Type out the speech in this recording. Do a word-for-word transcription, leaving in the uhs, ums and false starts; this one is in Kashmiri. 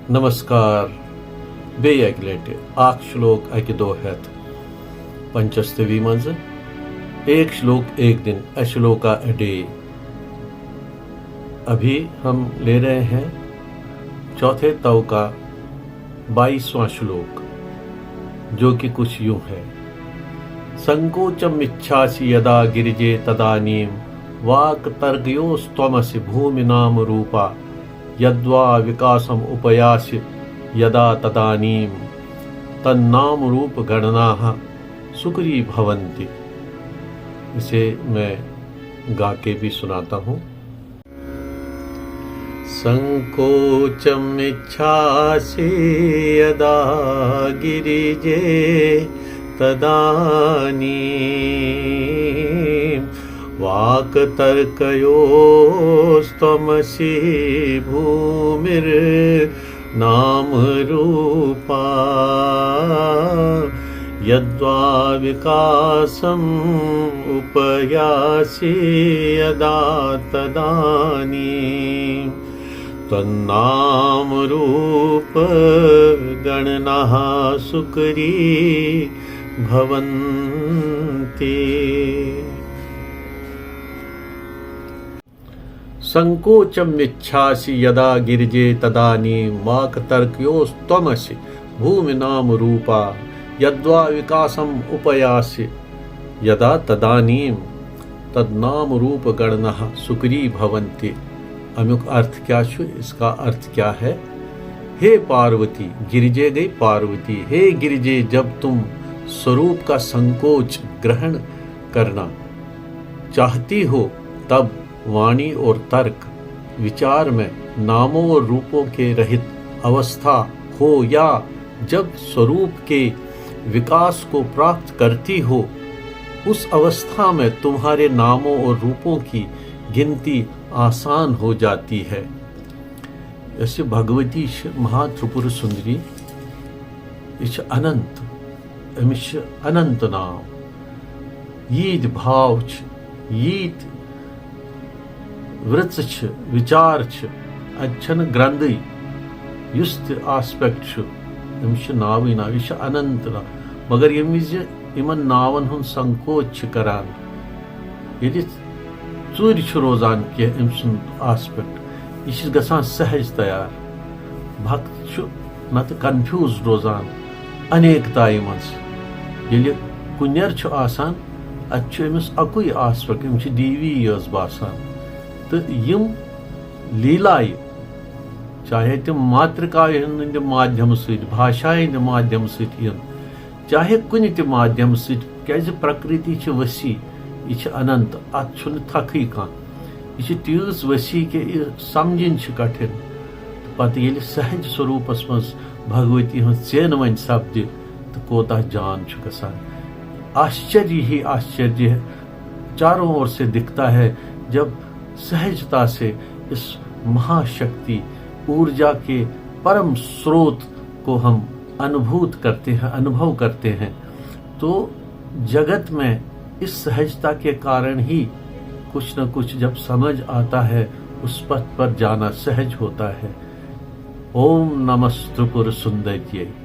نمسکار۔ بیٚیہِ اَکہِ لَٹہِ اَکھ شلوک اَکہِ دۄہ ہٮ۪تھ پنچستوی منٛزٕ۔ ایک شلوک ایک دن، a shloka a day۔ अभी हम ले रहे हैं चौथे तव का बाईसवाँ श्लोक, जो कि कुछ यूं है। संकोचम इच्छासि यदा गिरिजे तदानीं वाक् तर्कयोस्त्वमसि भूमि नाम रूपा। यद्वा विकासम उपयासि यदा तदानीं तन्नाम रूप गणनाः सुकरी भवन्ति। इसे मैं गा के भी सुनाता हूँ। संकोचम इच्छासि यदा गिरिजे तदानीं वाक् तर्कयोस्त्वमसि भूमिर् नाम रूपा। यद्वा विकासम उपयासि यदा तदानीं तन्नाम रूप गणनाः सुकरी भवन्ति। संकोचम इच्छासि यदा गिरिजे तदानीं वाक् तर्कयोस्त्वमसि भूमि नाम रूपा। यद्वा विकासम उपयासि यदा तदानीं तद नाम रूप गणनाः सुकरी भवन्ति। अमुक अर्थ क्या छु? इसका अर्थ क्या है? हे पार्वती, गिरिजे गई पार्वती, हे गिरिजे, जब तुम स्वरूप का संकोच ग्रहण करना चाहती हो, तब वाणी और तर्क विचार में नामों और रूपों के रहित अवस्था हो, या जब स्वरूप के विकास को प्राप्त करती हो, उस अवस्था में तुम्हारे नामों और रूपों की गिनती आसान हो जाती है। यस भगवती छ महा त्रिपुर सुंदरी, यह छ अनंत, अमिस छ अनंत नाम। यीत भाव छ, यीत वृत्त छ, विचार छ, अत छन ग्रंदे, युस त aspect छ, अमिस छ नावै नाव, यह छ अनंत नाम। मगर यम विज इमन नावन हुन संकोच छ करान, यदि ژُرۍ چھُ روزان کینٛہہ أمۍ سُنٛد aspect، یہِ چھِ گژھان سہج تیار۔ بھکت چھُ نتہٕ confused روزان انیکتایہِ منٛز۔ ییٚلہِ کُنٮ۪ر چھُ آسان، اَتہِ چھُ أمِس اَکُے aspect، أمِس چھِ دیوی یٲژ باسان۔ تہٕ یِم لیٖلایہِ، چاہے تِم ماترکایہِ ہٕنٛدِ مادھیمہٕ سۭتۍ، بھاشایہِ ہٕنٛدِ مادھیمہٕ سۭتۍ یِن، چاہے کُنہِ تہِ مادھیم سۭتۍ، کیازِ پرکرتی چھِ وسیع، یہِ چھِ اننت، اتھ چھُنہٕ تھکھٕے کانٛہہ۔ یہِ چھِ تیٖژ وسیع کہِ یہِ سمجھِنۍ چھِ کٹھِن۔ تہٕ پتہٕ ییٚلہِ سہج سوروٗپس منٛز بھگؤتی ہٕنٛز ژینہٕ وۄنۍ سپدِ، تہٕ کوتاہ جان چھُ گژھان۔ آشچریہ ہی آشچریہ چاروں ओर से दिखता है, जब सहजता से इस महाशक्ति ऊर्जा के परम स्रोत को हम अनुभूत करते हैं, अनुभव करते हैं, तो जगत में इस सहजता के कारण ही कुछ न कुछ जब समझ आता है, उस पथ पर जाना सहज होता है। ओम नमः त्रिपुर सुंदर्यै।